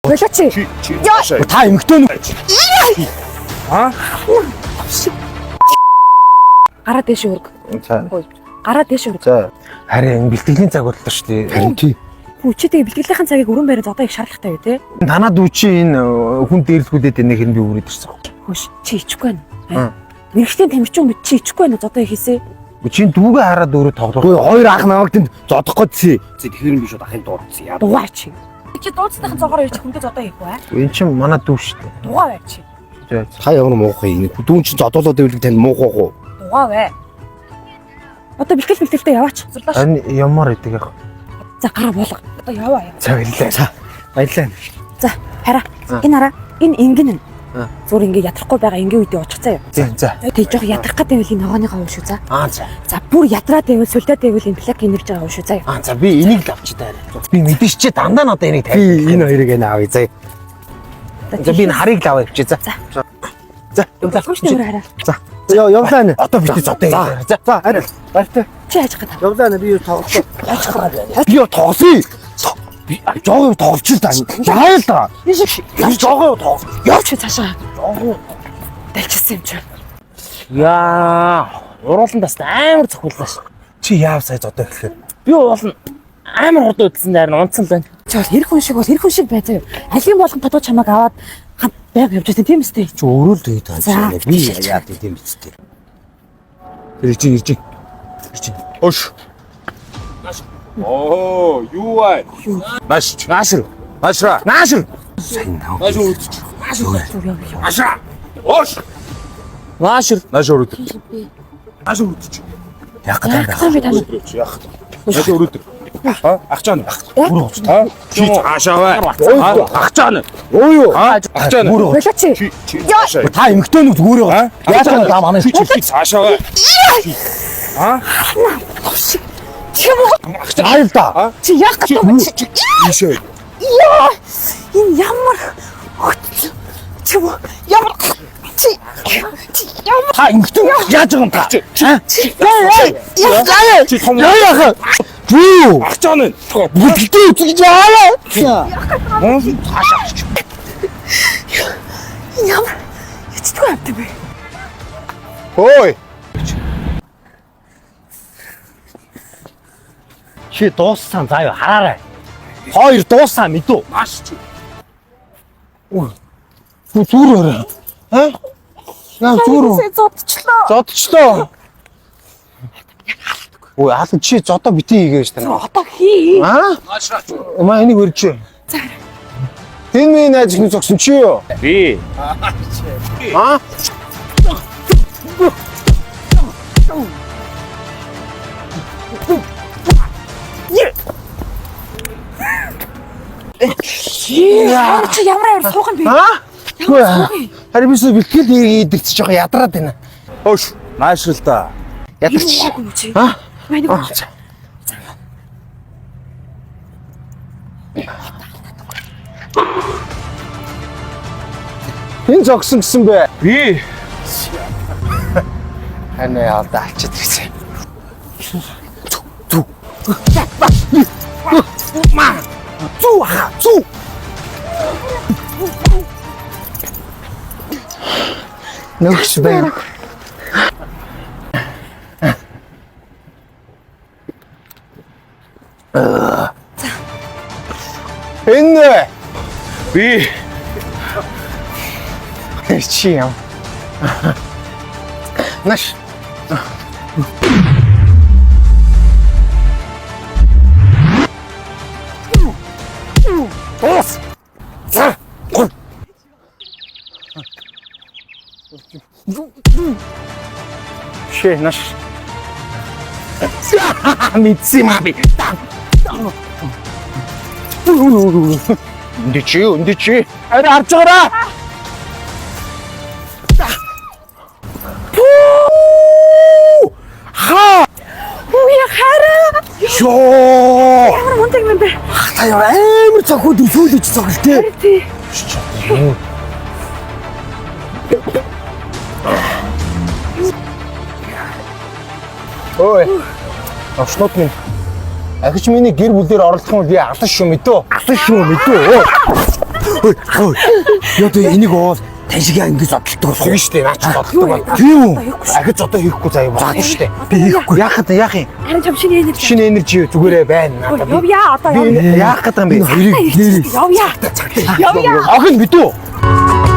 Болооч. Чи чи цаашаа. Та эмэгтэй нү. Аа? Гараа дээш өрг. За. Гараа дээш өрг. За. Харин бэлтгэлийн цаг боллоо шүү дээ. Харин тий. Хүү чи тэгээ бэлтгэлийнхэн цагийг өрөн байраа зодоо их шаардлагатай юу те? Танаа дүү чи энэ хүн дээрлэхүүдэд энийг хэрэг би үрээд ирсэн. Хөөш чи ичихгүй байна. Мэргэжлийн тамирчин мэд чи ичихгүй байна зодоо их хийсэ. Чи дүүгээ хараад өөрөө тоглох. Гүй хоёр ах намайг тэнд зодох гэдсэн. Тэгэхээр би шууд ахын дуудсан. Яа. Дугаа чи. Чи дууцсныхын зогоор ирж хүндээ зодоо хийх үү? Энэ чинь манай дүү шүү дээ. Дугаа бай чи. За. Та ямар муухай юм. Дүүн чинь зодоолоод байвал танд муухай уу? Дугаа бай. Одоо бэлтгэл бэлтгэлтэй яваач. Зурлааш. Харин ямар идэг яах. За гараа буулга. Одоо яваа яа. За баярлалаа. За баярлалаа. За хараа. Энэ хараа. Энэ ингэн нь. Зүр ингээ ятрахгүй байгаа ингийн үедээ очих заяа. За за. Тэг жоох ятрах гэдэг байвал энэ ногооныхоо уу шүү за. Аа за. За бүр ятраад байвал сүлдээд байвал энэ плак энерж байгаа уу шүү заяа. Аа за би энийг л авчи таа. Би мэдэн чи дандаа надад энийг Би тавь. энэ хоёрыг энэ авъя заяа. За би энэ харыг л аваа явчих за. За. За. Болгоомжтой өөр хараа. За. Йоо явлаа нэ. Одоо бити зодоо. За. За арай. Баяртай. Чи хайж гадаа. Явлаа нэ би юу тоглохгүй. Би юу тоглосон. Би жоогоо юу тоглож л да. Яа л да. Би жоогоо юу тоглож. Явж чи цаашаа. Далчилсан юм чи. Яа. Уруулан бас амар цохиуллаа ш. Чи яав сая зодоо гэхээр. Би уул нь амар хурдан үдсэн дээр нь унтсан л байна. Чи бол хэрэг хүн шиг бол хэрэг хүн шиг бай заяа. Алийн болгон тодоо чамайг аваад хамт байг явж байсан тийм үстэй. Чи өөрөө л тэгээд За, байгаа юм. Би яа тийм биз дээ. Ирж ирж. Ирж. Ош. Оо, юу вэ? Нааш. Наашир. Наашра. Наашир. Нааш өрөдөж. Наашра. Ош. Наашир. Нааш өрөдөж. Нааш өрөдөж. Яг гэдэг Яасан би тань. Яах. Нааш өрөдөж. А? Ахчаан. Аа? Чи цаашаа бай. Ахчаан. Өө юу? Аа? Ахчаан. Болооч. Чи чи цаашаа. Та эмэгтэй нүг зүгээр байгаа. Яаж байгаа даа манай. Чи чи цаашаа бай. Аа? Чи юм уу? Аа л да. Чи яах гэдэг юм чи? Ийшээ. Яа! Энэ ямар хөтөл. Чи юм уу? Ямар чи чи ямар Та эмэгтэй яаж байгаа юм та? Чи Яа яа. чи том. Яа яа. Юу? Ахчаан. Бүлдээ үзэж яа. энэ ямар ичдэггүй амт юм бэ? Хөөй. Чи дууссан заа юу хараарай. Хоёр дууссан мэдүү. Нааш чи. Хүү зүгээр өрөө. Аа? Наа зүгээр үү? Зодчлоо. Зодчлоо. Ой, хаалт чи зодоо бити хийгээш тань. Одоо хий. Аа? Наашра. Маа энийг өрч. За. Энэ миний найз ихний зогсон чи юу? Би. Аа? Яа. Чи ямар амар суух юм бэ? Аа? Ямар суух юм? Харин би сая бэлтгэл хийгээд жоохон ядраад байна. Ош. Наашрал та. Ядарч. Юу юм чи? Аа? Маа нэг Энэ зогсон гэсэн бэ? Би. Харин яалда алчаад ирсэн. Зүү хаа зүү. Нөгш байна. Энэ Би. чи юм. Наш. Дуус. За. Гол. Шээ наш. Мэдсэн юм аа би. Үндэ чи, үндэ чи. Арай харж байгаарай. Ха. Үгүй хараа. Йоо. Ямар мундаг юм бэ? Та ямар амар цохиод өсөөлөж цохил те. Тий. Ой. Овшнууд минь. Ахиж миний гэр бүлээр оролдох юм бол би алан шүү мэдөө. Алан шүү мэдүү. Ой, ой. Яа тэ энийг уул тань шиг ингэж зодтолдог болох. Тэгэн штэ наач зодтолдог бол. Тийм үү? Ахиж одоо хийхгүй заяа байна штэ. Би хийхгүй. Яах гэдэг яах юм? Харин чам шинэ энержи. Шинэ энержи зүгээрээ байна. Надад би. Явъя одоо Би явъя. энэ яах гэдэг юм бэ? Энэ хоёрыг нэрээ. Явъя. Явъя. Охин мэдүү.